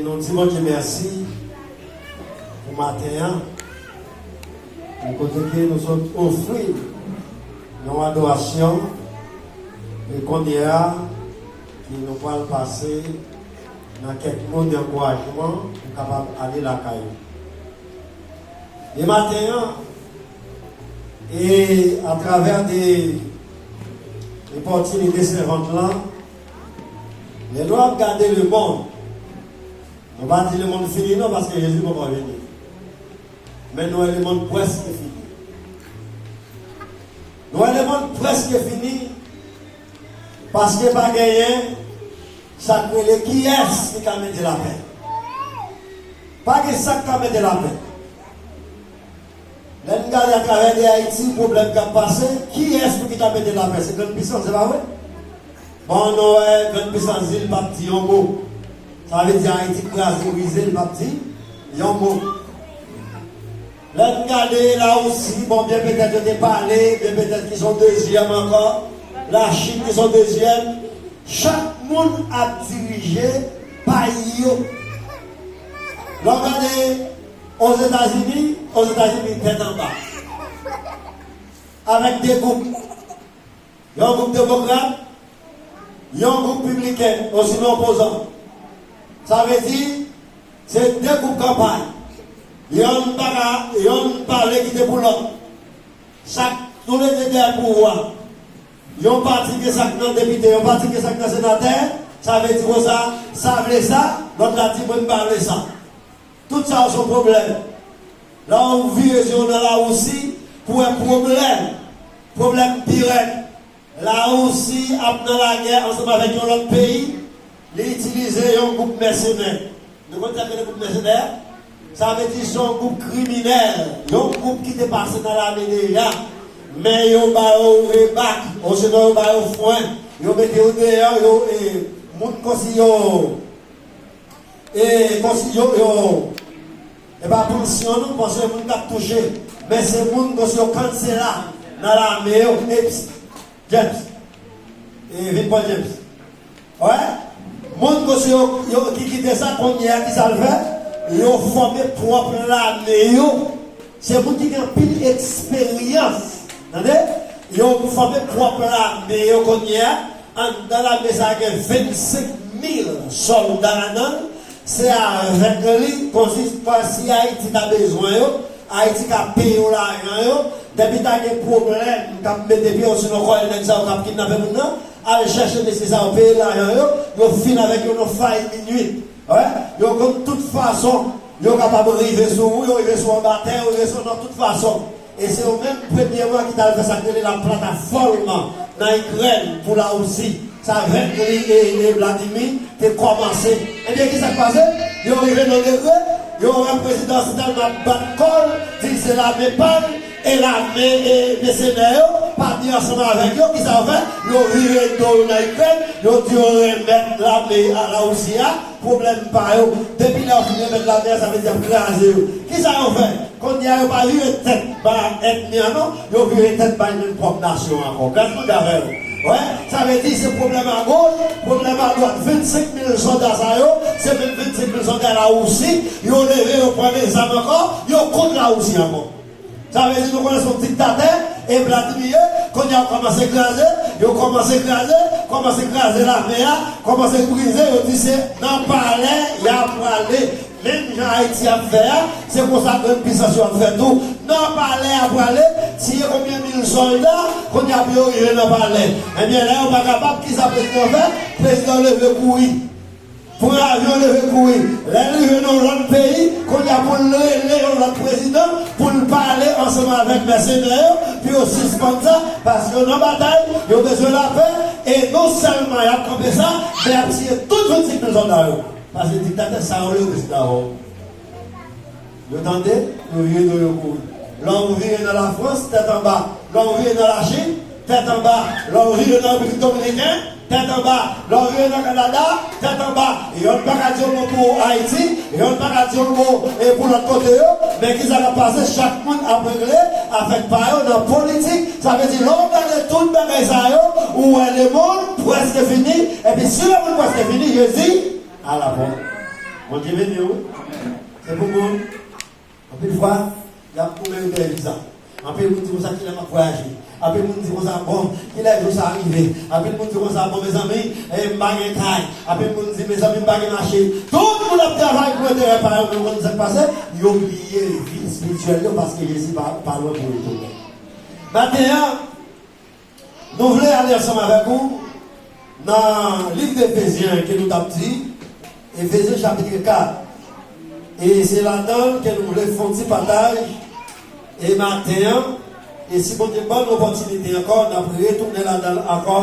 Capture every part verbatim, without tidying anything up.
Nou di Bondye mèsi pou maten an, pou kote ke nou sot ofri yon adorasyon, e kounye a, ke nou pral pase nan kèk mo d'ankourajman pou kapab ale lakay ou. E maten an, e atravè de opòtinite sèvant lan, lè nou ap gade lemonn, nou pa di lemonn fini non, paske Jezi poko vini. Men nou wè lemonn prèske fini. Nou wè lemonn prèske fini, paske pa genyen sa k rele kiyès ki ka mete lapè. Pa gen sa k ka mete lapè. Lè n gade atravè de Ayiti, pwoblèm k ap pase, kiyès pou ki ta mete lapè? Se grann pisans, se pa vre? Bon, nou wè, grann pisans di l p ap di yon mo. Sa vle di Ayiti kraze, brize, l p ap di yon mo. Lè n gade Larisi, bon, byen petèt yo te pale, byen petèt ki se yon dezyèm ankò, Lachin ki se yon dezyèm, chak moun ap dirije pay yo. Lè w gade Ozetazini, Ozetazini tèt anba. Avèk de gwoup. Yon gwoup demokrat, yon gwoup repibliken, osinon opozan. Sa vle di, se de gwoup kanpay. Yonn pa ka, yonn pa vle kite pou lòt. Chak, toulede dèyè pouvwa. Yon pati gen sa k nan depite, yon pati gen sa k nan senatè, sa vle di konsa, sa vle sa, lòt la di mwen m pa vle sa. Tout sa yo se yon pwoblèm. Lè w vire je w nan Larisi, pou wè pwoblèm, pwoblèm pi rèd. Larisi ap nan lagè ansanm avèk yon lòt peyi, li itilize yon gwoup mèsenè. Nou konn sa k rele gwoup mèsenè? Sa vle di se yon gwoup kriminèl, yon gwoup ki te pase nan lame deja, men yo ba yo rebak, osinon yo ba yo fwen, yo mete yo deyò, yo, e, moun konsi yo, e, konsi yo, yo, e pa pansyon non, pansyon se moun k ap touche, men se moun konsi yo kansela nan lame yo, epi James. E vin pran James. Wè? Moun konsi yo, yo ki kite sa kounye a, ki sa l fè? Yo fòme pwòp lame yo. Se moun ki gen anpil eksperyans. Tande? Yo fòme pwòp lame yo kounye a. Anndan lame sa a gen vennsenk mil sòlda ladan l. Se avèk li, konsi, si Ayiti ta bezwen yo, Ayiti ka peye yo lajan yo, depi ta gen pwoblèm, k ap mete pye yo sou non kòlèg nèg sa yo k ap kidnape moun nan, al chèche mesye sa yo, peye lajan yo, yo fin avèk yo nan fay minui. Wè, yo konn tout fason, yo kapab rive sou ou, yo rive sou anba tè, yo rive sou nan tout fason. E se yo menm premyèman ki t al fè sa k rele la plataforma nan Ikrèn pou Larisi. Sa vèt li e, e Vladimir te kòmanse. Ebyen, ki sa k pase? Yo rive nan degre, yo wè prezidan Stalin ap bat kò l, di l se lame pa l, e lame e mèsenè yo pa byen ansanm avèk yo. Ki sa yo fè? Yo vire do yo nan Ikrèn, yo di yo renmèt lame a Larisi a, pwoblèm pa yo. Depi lè yo fin renmèt lame a, sa vle di y ap kraze yo. Ki sa yo fè? Kounye a, yo pa vire tèt ba ènmi an non, yo vire tèt bay menm pwòp nasyon an ankò. Gad moun avè yo. Wè, sa vle di se pwoblèm agoch, pwoblèm adwat. Vennsenk mil sòlda sa yo, se menm vennsenk mil sòlda Larisi, yo leve, yo pran de zam ankò, yo kont Larisi ankò. Sa vle di nou konnen se yon diktatè, e Vladimir ye, kounye a yo kòmanse kraze, yo kòmanse kraze, kòmanse kraze lame a, kòmanse brize, yo di se nan palè y ap prale. Menm jan Ayiti ap fè a, se konsa grann pisans yo ap fè tou. Nan palè y ap prale, tiye konbyen mil sòlda, kounye a pou yo rive nan palè. Ebyen, lè yo pa kapab, ki sa prezidan fè? Prezidan leve kouri. Pran avyon leve kouri. Lè l rive nan yon lòt peyi, kounye a pou l rele yon lòt prezidan, pou l pale ansanm avèk mèsenè yo, pou yo sispann sa, paske yo nan batay, yo bezwen lapè, e non sèlman y ap kanpe sa, men y ap tiye tout vennsenk mil sòlda yo. Paske diktatè sa yo leve sou dawò. Yo tande, yo vire do yo kouri. Lè w vire nan Lafrans, tèt anba. Lè w vire nan Lachin, tèt anba. Lè w vire nan Repiblik Dominiken, tèt anba. Lè w vire nan Kanada, tèt anba. Yonn pa ka di yon mo pou Ayiti, yonn pa ka di yon mo, e, pou lòt kote yo. Men ki sa k ap pase? Chak moun ap regle afè pa yo nan politik. Sa vle di, lè w gade tout bagay sa yo, ou wè lemonn prèske fini. Epi si lemonn prèske fini, Jezi alapòt. Bondye beni w. Se pou moun. Anpil fwa, y ap goumen yo dèyè viza. Anpil moun di konsa, kilè m ap vwayaje? Anpil moun di konsa, bon, kilè jou sa a rive? Anpil moun di konsa, bon, mezanmi, eh, m pa gen kay. Anpil moun di, mezanmi, m pa gen machin. Tout moun ap travay pou enterè pa yo, men w konn sa k pase? Yo bliye vi espirityèl yo paske Jezi pa, pa lwen pou retounen. Maten an, nou vle ale ansanm avèk ou nan liv de Efezyen ke nou t ap di, Efezyen chapit kat. E se ladan l ke nou vle fè yon ti pataj e maten an. E si Bondye ban nou opòtinite ankò, n ap retounen ladan l ankò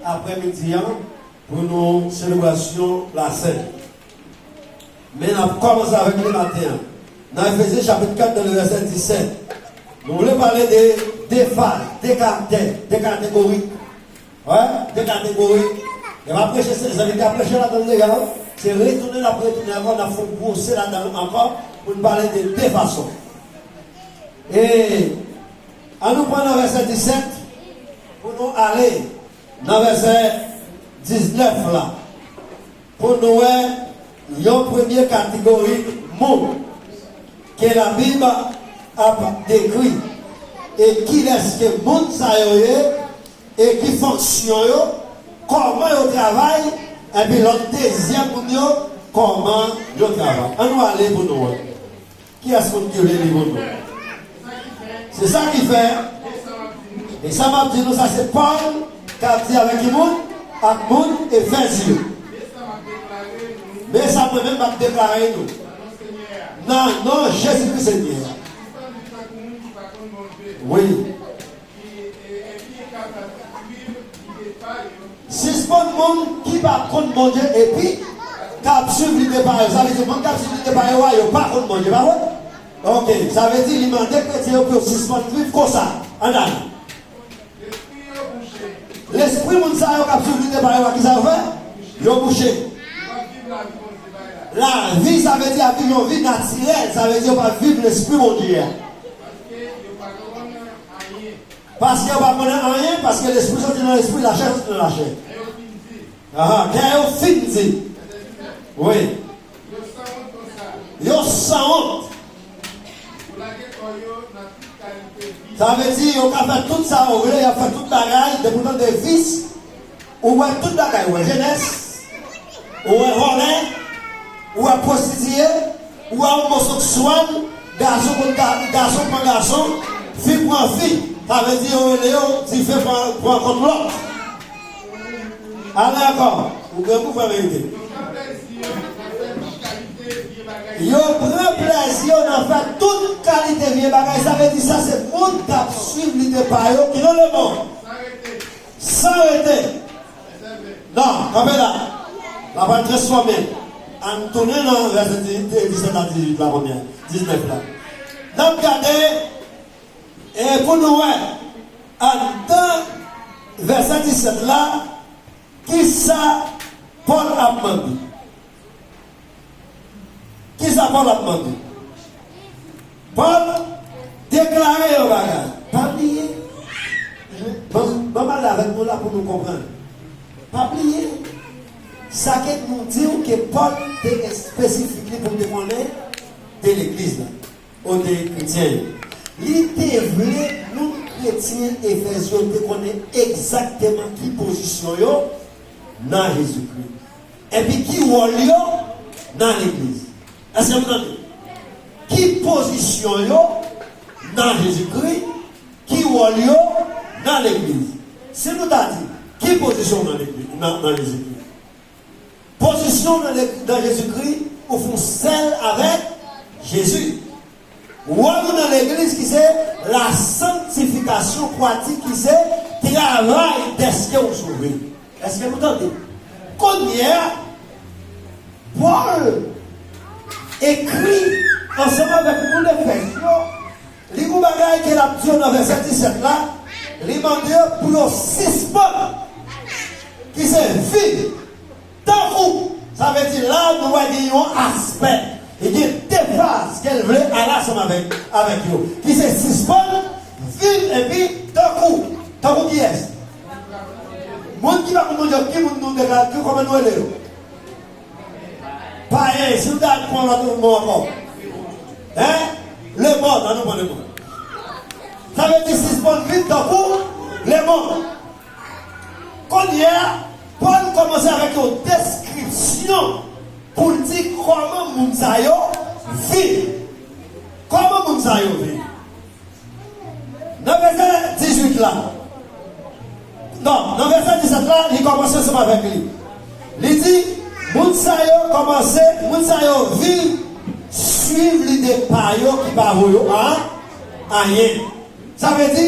aprèmidi an pou nou selebrasyon Lasen. Men n ap kòmanse avèk li maten an. Nan Efezyen chapit kat, nan le vèsè disèt, nou vle pale de de faz, de karaktè, de kategori. Wè, de kategori. Lè m ap preche, se, se li k ap preche ladan l deja, wi. Se retounen, n ap retounen ankò, n ap fè yon gwose ladan l ankò, pou n pale de de fason. E ann nou pran nan vèsè disèt, pou nou ale nan vèsè diznèf la, pou nou wè yon premye kategori moun ke Labib ap dekri, e kilès ke moun sa yo ye, e ki fonksyon yo, kòman yo travay, epi lòt dezyèm moun yo, kòman yo travay. Ann nou ale pou nou wè. Kiyès moun ki vle li pou nou? Se sa ki fè, e sa m ap di nou, sa se Pòl k ap di avèk ki moun? Ak moun Efèz yo. Men sa mwen menm m ap deklare nou. Nan non Jezikri Senyè a. Wi. Sispann moun ki pa konn Bondye epi k ap suiv lide pa yo. Sa vle di, moun k ap suiv lide pa yo a, yo pa konn Bondye, pa vre? Oke, sa vle di, li mande kretyen yo pou yo sispann viv konsa. Ann ale. Lespri moun sa yo k ap suiv lide pa yo a, ki sa yo fè? Yo kouche. Lavi, sa vle di, ap viv yon vi natirèl, sa vle di, yo pa viv lespri Bondye a. Paske yo pa konnen anyen, paske lespri soti nan lespri, lachè soti nan lachè. Aha, kè yo fin di. Wi. Yo sanwont. Sa vle di, yo ka fè tout sa yo vle, y ap fè tout bagay, depi w tande vis, ou wè tout bagay, ou wè jenès, ou wè vòlè, ou wè pwostitiye, ou wè omoseksyèl, gason kont ga-, gason pran gason, fi pran fi. Sa vle di yo rele yo dife pran, pran kont lòt. Ale ankò, ou gen pou fè verite. Yo pran plezi yo nan fè tout kalite vye bagay. Sa vle di sa se moun k ap suiv lide pa yo ki nan lemonn. San rete. Non, kanpe la. L ap al transfòme. Ann tounen nan vèsè di-, disèt a dizuit la, konbyen? Diznèf la. N ap gade, e pou nou wè, anndan vèsè disèt la, kisa Pòl ap mande? Kisa Pòl ap mande? Pòl deklare yon bagay. Pa bliye. Ban, ban m ale avèk nou la pou nou konprann. Pa bliye. Sa ke nou di w ke Pòl te espesifik li pou l te konnen de legliz la. Ote kretyen yo. Li te vle nou kretyen Efèz yo te konnen egzakteman ki pozisyon yo nan Jezikri. Epi ki wòl yo nan legliz. Èske nou tande? Ki pozisyon yo nan Jezikri? Ki wòl yo nan legliz? Si nou ta di, ki pozisyon w nan legliz, nan, nan Jezikri? Pozisyon w nan le-, nan Jezikri, ou fè w sèl avèk Jezi. Wòl ou nan legliz ki se la sanctification pratique, ki se travay dèske ou sove. Èske nou tande? Kounye a, Pòl ekri ansanm avèk moun Efèz yo, li gon bagay ke l ap di yo nan vèsè disèt la, li mande yo pou yo sispann, ki se viv tankou, sa vle di la nou wè gen yon aspè, e gen de faz ke l vle ale ansanm avèk, avèk yo, ki se sispann viv epi tankou. Tankou kiyès? Moun ki pa konn Bondye, ki moun nou deklare, ki, kòman nou rele yo? Payen, si w ta pran lòt mo ankò. Hein? Lemò, ann nou pran lemò. Sa vle di sispann viv tankou lemò. Kounye a, Pòl kòmanse avèk yon deskripsyon pou l di kòman moun sa yo viv. Kòman moun sa yo viv? Nan vèsè dizuit la, non, nan vèsè disèt la, li kòmanse ansanm avèk li. Li di, moun sa yo kòmanse, moun sa yo viv, swiv lide pa yo ki pa vo yo a, anyen. Sa vle di,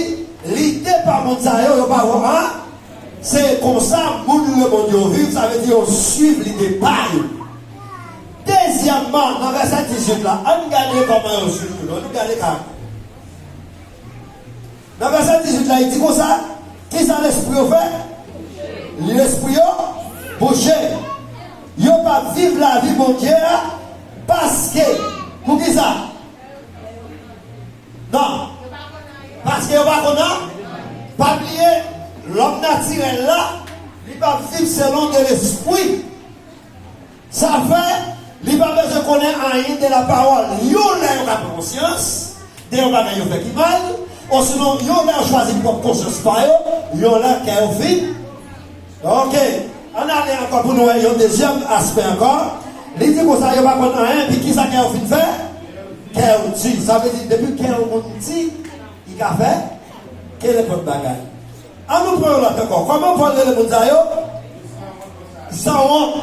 lide pa moun sa yo, yo pa vo a, se konsa moun lemonn yo viv, sa vle di yo swiv lide pa yo. Dezyèmman, nan vèsè dizuit la, ann gade kòman yo swiv tou, ann gade karaktè. Nan vèsè dizuit la, li di konsa, kisa lespri yo fè? Lespri yo bouje. Yo p ap viv lavi Bondye a, paske, poukisa? Non. Paske yo pa konn an. Pa bliye, lòm natirèl la, li p ap viv selon de lespri. Sa fè, li pa bezwen konnen anyen de la pawòl. Yon lè yo ka pran konsyans de yon bagay yo fè ki mal, osinon yon lè yo chwazi pwòp konsyans pa yo, yon lè kè yo fin. Ok, ann ale ankò pou nou wè yon dezyèm aspè ankò. Li di konsa, yo pa konn anyen, epi kisa kè yo fin fè? Kè yo di. Sa vle di, depi kè yon moun di, li ka fè kenenpòt bagay. Ann nou pran yon lòt ankò. Kòman Pòl rele moun sa yo? Sanwont.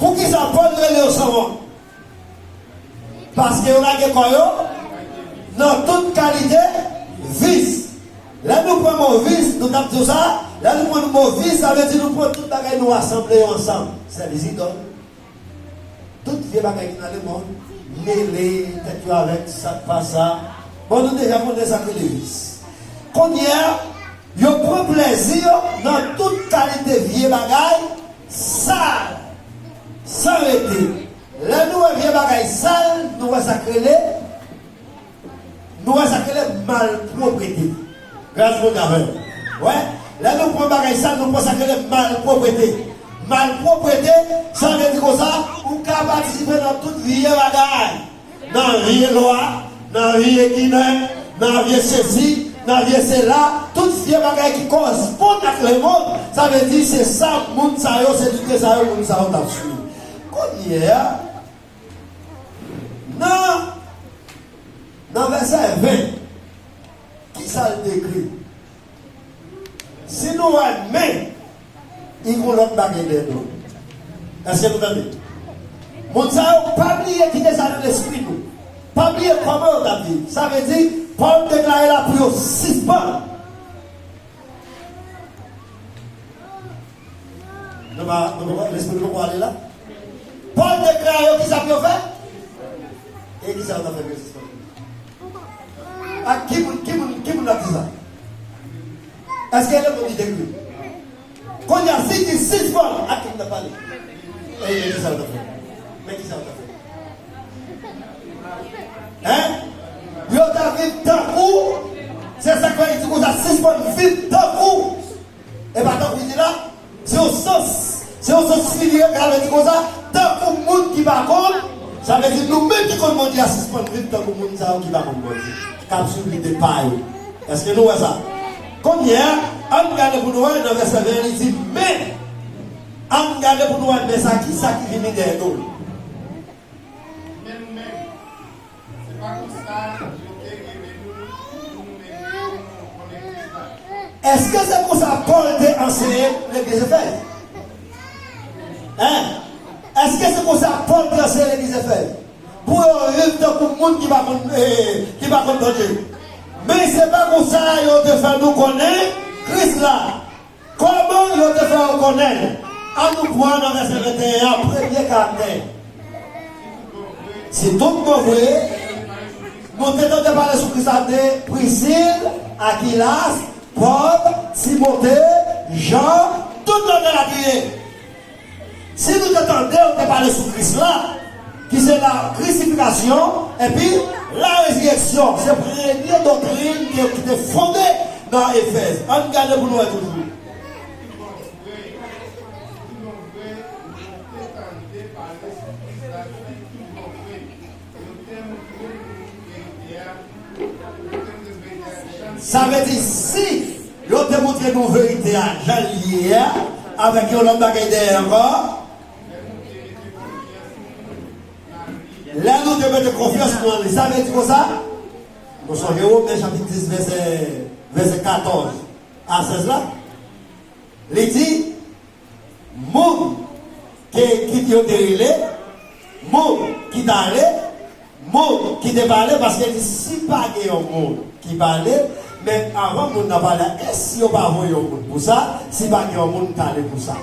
Poukisa Pòl rele yo sanwont? Paske yo lage kò yo nan tout kalite vis. Lè nou pran mo vis, nou t ap di w sa, lè nou pran mo vis, sa vle di nou pran tout bagay nou rasanble yo ansanm. Sèvis idòl. Tout vye bagay ki nan lemonn, mele tèt yo avèk sa k pa sa. Bon, nou deja konnen sa k rele vis. Kounye a, yo pran plezi yo nan tout kalite vye bagay sal, san rete. Lè nou wè vye bagay sal, nou wè sa k rele Nou wè sa k rele malpwòpte. Gras Bondye avè nou. Wè, lè nou pran bagay sal, nou pran sa k rele malpwòpte. Malpwòpte, sa vle di konsa, ou ka patisipe nan tout vye bagay. Nan vye lwa, nan vye ginen, nan vye sesi, nan vye sela, tout vye bagay ki koresponn ak lemonn, sa vle di se sa moun sa yo, se lide sa yo, moun sa yo t ap swiv. Kounye a, Nan, nan vèsè ven, kisa l dekri? Si nou wè men, li gon lòt bagay dèyè do l. Èske nou tande? Moun sa yo, pa bliye kite sa nan lespri nou. Pa bliye kòman yo t ap viv. Sa vle di, Pòl deklare la pou yo sispann. Nou pa, nou pa, lespri nou poko ale la. Pòl deklare yo kisa pou yo fè? E kisa yo t ap fè pou yo sispann? Ak ki moun, ki moun, ki moun ap di sa? Èske lemonn li dekri? Kounye a, si di sispann, ak ki moun ap pale? E, e kisa yo t ap fè? Men kisa yo t ap fè? Hein? Yo t ap viv tankou, se sa k fè li di konsa, sispann viv tankou. E pa tankou li di la, se yon sans, se yon sans figire, ka vle di konsa, tankou moun ki pa konn, sa vle di nou menm ki konn Bondye a sispann viv tankou moun sa yo ki pa konn Bondye, k ap swiv lide pa yo. Èske nou wè sa? Kounye a, ann gade pou nou wè nan vèsè ven, li di, men, ann gade pou nou wè, men sa, kisa ki vini dèyè do l. Men nou menm, se pa konsa yo te rele nou pou nou mennen yon moun konnen Kris la. Èske se konsa Pòl te anseye legliz Efèz? Hein? Èske se konsa Pòl te anseye legliz Efèz? Pou yo viv tankou moun ki pa konn, eh, ki pa konn Bondye. Men se pa konsa yo te fè nou konnen Kris la. Kòman yo te fè yo konnen? Ann nou pran nan vèsè venteyen an, premye karaktè. Si tout bon vre, nou te tande pale sou Kris la de Prisil, Akilas, Pòl, Timote, Jan, tout lòt la kriye. Si nou te tande yo te pale sou Kris la, ki se la krisifikasyon, epi la rezireksyon, se premye doktrin ki, ki te fonde nan Efèz. Ann gade pou nou wè toujou. Ki bon vre, ki bon vre, nou te tande Sa vle di, si yo te montre nou verite a jan l ye a, avèk yon lòt bagay dèyè ankò, lè nou te mete konfyans nou nan li, sa vle di konsa, nou sonje Women chapit dis, vèsè, vèsè katòz a sèz la, li di, moun ke, ki yo te rele, moun ki t ale, moun ki te pale, paske li di, si pa gen yon moun ki pale, men avan moun nan pale a, e si yo pa voye yon moun pou sa, si pa gen yon moun k ale pou sa?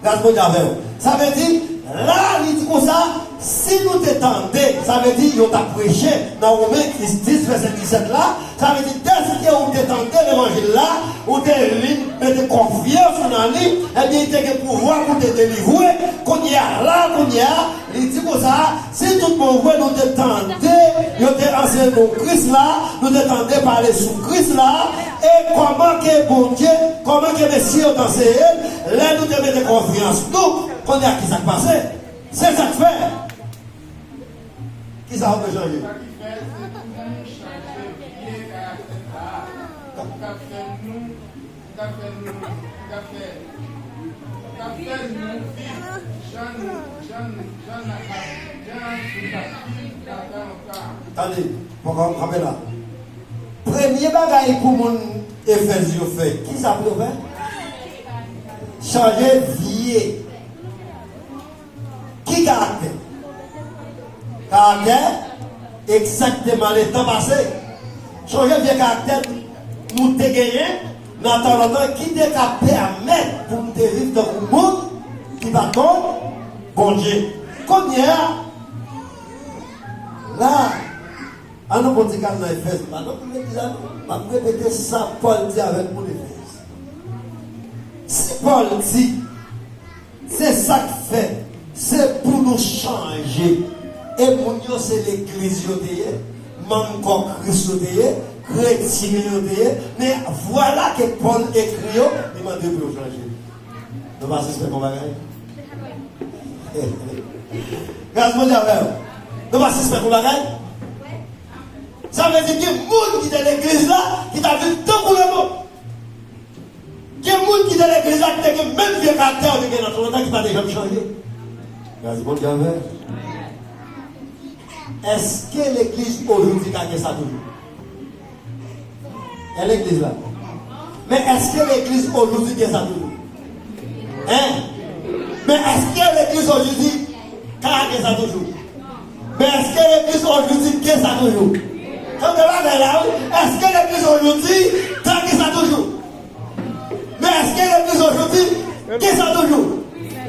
Gras Bondye avè w. Sa vle di, la, li di konsa, si nou te tande, sa vle di, yo t ap preche nan Women dis, vèsè disèt la, sa vle di, dèske ou te tande levanjil la, ou te vin mete konfyans ou nan li, ebyen, li te gen pouvwa pou te delivre. Kounye a, la, kounye a, li di konsa, si tout bon vre nou te tande, yo te anseye nou Kris la, nou te tande pale sou Kris la, e kòman ke Bondye, kòman ke mesye yo te anseye l, lè nou te mete konfyans nou, kounye a, ki sa k pase? Se sa k fè. Ki sa w vle chanje? Sa ki fè se pou nou chanje vye karaktè sa a, pou k ap fè nou, pou k ap fè nou, pou k ap fè, pou k ap fè nou viv jan nou, jan nou, jan n ap, jan nou t ap viv antan lontan. Tande, poko kanpe la. Premye bagay pou moun Efèz yo fè, ki sa pou yo fè? Chanje vye. Ki karaktè? Karaktè, egzakteman, letan pase. Sonje vye karaktè nou te genyen nan tan lontan ki te ka pèmèt pou nou te viv tankou moun ki pa t konn Bondye. Kounye a, la, an nou pran ti kal nan Efèz, pa nan tout legliz la, non. M ap repete sa Pòl di avèk moun Efèz. Si Pòl di, se sa k fè, se pou nou chanje. E moun yo, se legliz yo te ye, manm kò Kris yo te ye, kretyen yo te ye, men vwala ke Pòl ekri yo, li mande pou yo chanje. Nou pa sispèk yon bagay? Gras Bondye avè w. Nou pa sispèk yon bagay? Sa vle di gen moun ki te legliz la, ki t ap viv tankou lemonn. Gen moun ki te legliz la ki te gen menm vye karaktè yo te gen nan tan lontan ki pa te janm chanje. Gras Bondye avè w. Èske legliz ojodi ka gen sa toujou? E legliz la? Men èske legliz ojodi gen sa toujou? Hein? Men èske legliz ojodi ka gen sa toujou? Men èske legliz ojodi gen sa toujou? Tande bagay la, wi. Èske legliz ojodi ka gen sa toujou? Men èske legliz ojodi gen sa toujou?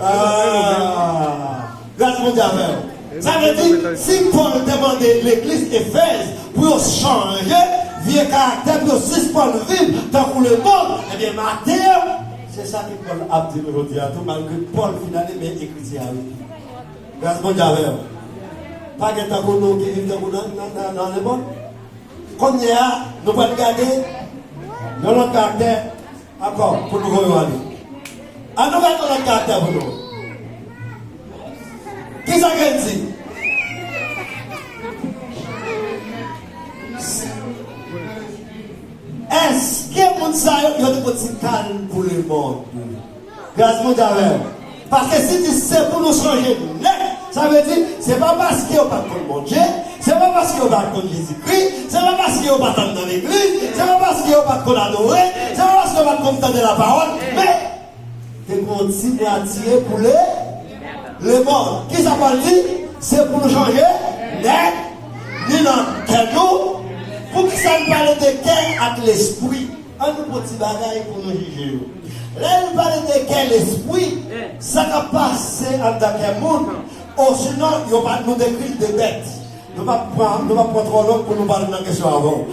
Ah, gras Bondye avè w. Sa vle di, si Pòl te mande legliz Efèz pou yo chanje vye karaktè, pou yo sispann viv tankou lemonn, ebyen, maten an, se sa ke Pòl ap di nou jodi a tou, malgre Pòl fin ale, men ekriti a rete. Gras Bondye avè w. Pa gen tankou nou ki viv tankou nan, nan, nan, nan lemonn. Kounye a, nou pral gade yon lòt karaktè ankò pou nou voye w ale. An nou gade yon lòt karaktè pou nou. Ki sa ke l di? Èske moun sa yo, yo te konn ti kal pou lemonn? Gras Bondye avè w. Paske si di se pou nou chanje nèt, sa vle di, se pa paske yo pa t konn Bondye, se pa paske yo pa t konn Jezikri, se pa paske yo pa t al nan legliz, se pa paske yo pa t konn adore, se pa paske yo pa t konn tande lapawòl, men te gen yon ti pratike pou le, lemonn. Ki sa Pòl di? Se pou nou chanje nèt, ni nan kè nou. Poukisa l pale de kè ak lespri? An nou pran ti bagay pou nou jije yo. Lè l pale de kè lespri, sa k ap pase anndan kè moun, osinon, yo pa, nou dekri l de bèt. Nou p ap pran, nou p ap pran twò long pou nou pale nan kesyon avan.